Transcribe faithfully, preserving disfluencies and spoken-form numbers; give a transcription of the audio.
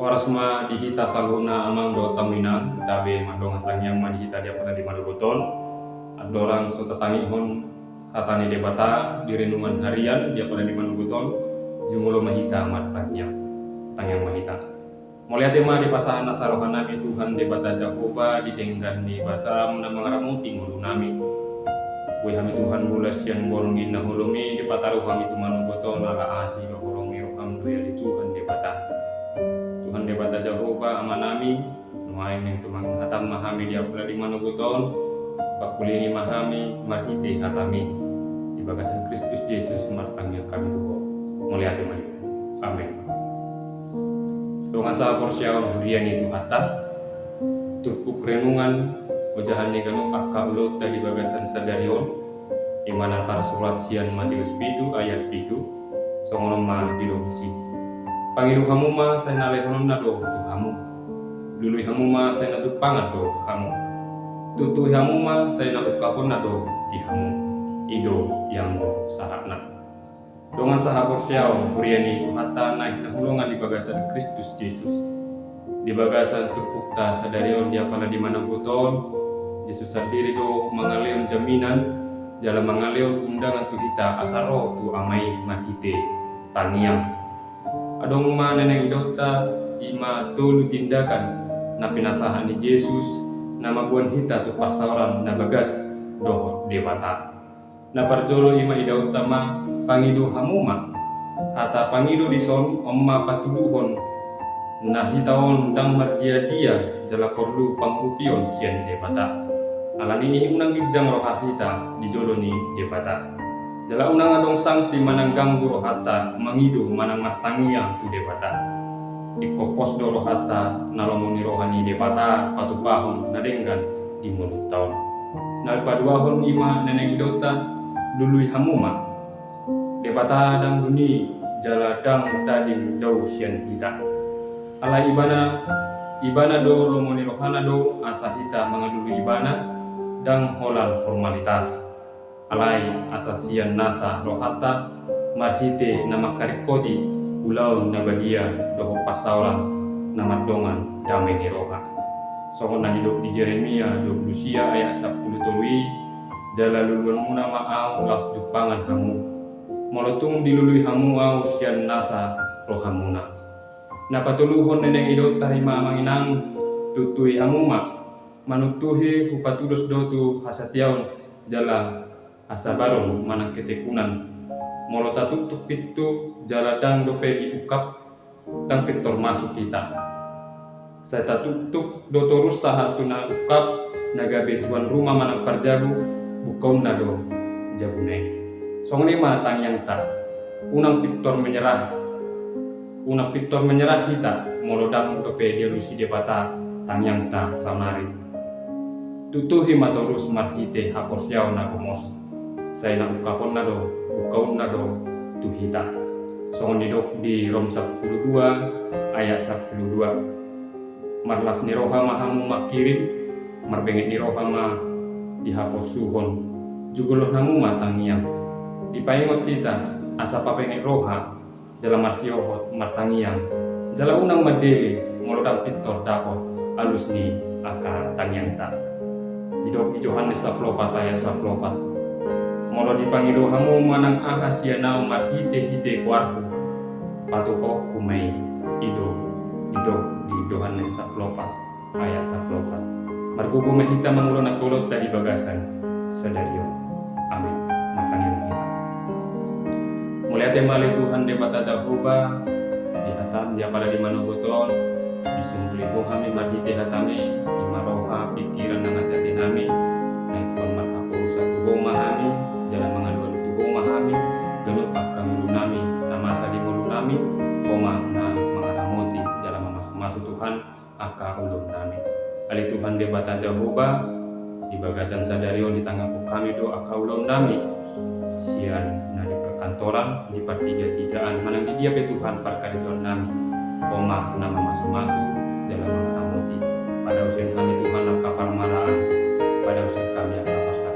Horas ma di hita saluhutna amang dohot hamu inang, tabe mandongan tangiang ma di hita di apala di manogot on. Andorang so tatangihon hata ni Debata di renungan harian di apala di manogot on, jumolo ma hita martangiang. Tangiang ma hita. Mauliate ma dipasahat nasa rohanami Tuhan Debata Jahowa di denggan ni basaM na mangaramoti ngolunami. Boi hami Tuhan mulak sian bolon ni na holom i dipataru hami tu manogot on ala asi dohot holong ni rohaM do i ale Tuhan Debata. Tuhan Debata Jahowa Amanami, nuaeng naeng tumangihon hataM ma hami di apala di manogot on, pangkulingi ma hami marhite hataMi. Di bagasan Kristus Jesus martangiang hami tu Ho. Mauliate ma di Ho. Amen. Dongan sahaporseaon huria ni Tuhanta, turpuk renungan ojahan ni ganup angka ulaonta di bagasan sadari on, i ma na tarsurat sian Mateus pitu ayat pitu, songon on ma didok disi. Pangido hamu ma sai na lehononna do tu hamu. Lului hamu ma sai na jumpangan do hamu. Tuntui hamu ma sai na ungkaponna do di hamu. I do ianggo sahatna. Dongan sahaporseaon huria ni Tuhanta na hinaholongan di bagasan Kristus Jesus. Di bagasan turpukta sadari on di apala di manogot on, Jesus sandiri do mangalehon jaminan, jala mangalehon undangan tu hita asa ro tu Ama i marhite tangiang. Adong ma na naeng idaonta i ma tolu tindakan na pinasahat ni Jesus na mamboan hita tu parsaoran na bagas dohot Debata. Na parjolo i ma idaonta ma pangido hamu ma. Hata pangido dison on ma patuduhon na hita on ndang mardiadia jala porlu pangurupion sian Debata. Alani i unang ginjang roha hita di jolo ni Debata. Jala unang adong sangsi manang ganggu rohanta mangido manang martangiang tu Debata. Ingkon pos do rohanta na lomo ni roha ni Debata patupahon na denggan di ngolunta on. Na paduahon i ma na naeng idaonta, lului hamu ma. Debata ndang duni jala ndang tading dao sian hita. Alai Ibana, Ibana do lomo ni rohana do asa hita mangalului Ibana, ndang holan formalitas. Alai asa sian nasa rohanta marhite na mangkaringkoti ulaon na badia dohot parsaoran na mardongan dame ni roha. Songon na nidok di Jeremia dua pulu sia ayat sampulu tolu i, jala luluanmuna ma Ahu laos jumpangan hamu. Molo tung dilului hamu Ahu sian nasa rohamuna. Na patoluhon na naeng idaonta i ma amang inang, tuntui hamu ma. Manuntuhi hupatudos do tu hasatiaon jala hasabaron manang ketekunan. Molo tatuktuk pintu jala ndang dope diungkap, ndang pintor masuk hita. Sai tatuktuk do torus sahat tu na ungkap, na gabe tuan rumah manang parjabu, bukaonna do jabuna i. Songon i ma tangiangta. Unang pintor menyerah. Unang pintor menyerah hita molo ndang dope dialusi Debata tangiangta saonari. Tutuhi ma torus marhite haporseaon na gomos. Sai na ungkaponna do, bukaonna do tu hita. Songon nidok di Rom sampulu dua ayat sampulu dua. Marlas ni roha ma hamu mangkirim, marbenget ni roha ma dihaporsuhon. Jugulhon hamu ma tangiang. Dipaingot hita asa pabenget roha jala marsiohot martangiang. Jala unang mandele molo ndang pintor dapot alus ni angka tangiangta. Didok di Johannes sampulu opat ayat sampulu opat. Molo dipangido hamu manang aha sian Ahu marhitehite goarHu, patupaonku ma i. I do didok di Johannes sampulu opat ayat sampulu opat. Margogo ma hita mangulahon angka ulaonta di bagasan sadari on. Amen. Martangiang ma hita. Mauliate ma ale Tuhan Debata Jahowa, di hataM di apala di manogot on, disunduli Ho hami marhite hataMi, i ma roha, pikiran nang ateateanami, na ingkon marhaporusan tu Ho ma hami, jala mangalualu tu Ho ma hami, ganup angka ngolunami, na masa di ngolunami, Ho ma na mangaramoti, jala mamasumasu Tuhan, angka ulaonnami. Ale Tuhan Debata Jahowa, di bagasan sadari on ditanggahon hami do angka ulaonnami, sian na di perkantoran, di partigatigaan, manang di dia pe Tuhan parkarejoannami. Ho ma na mamasumasu, jala mangaramoti. Padaoshon hami Tuhan angka parmaraan, padaoshon hami angka parsa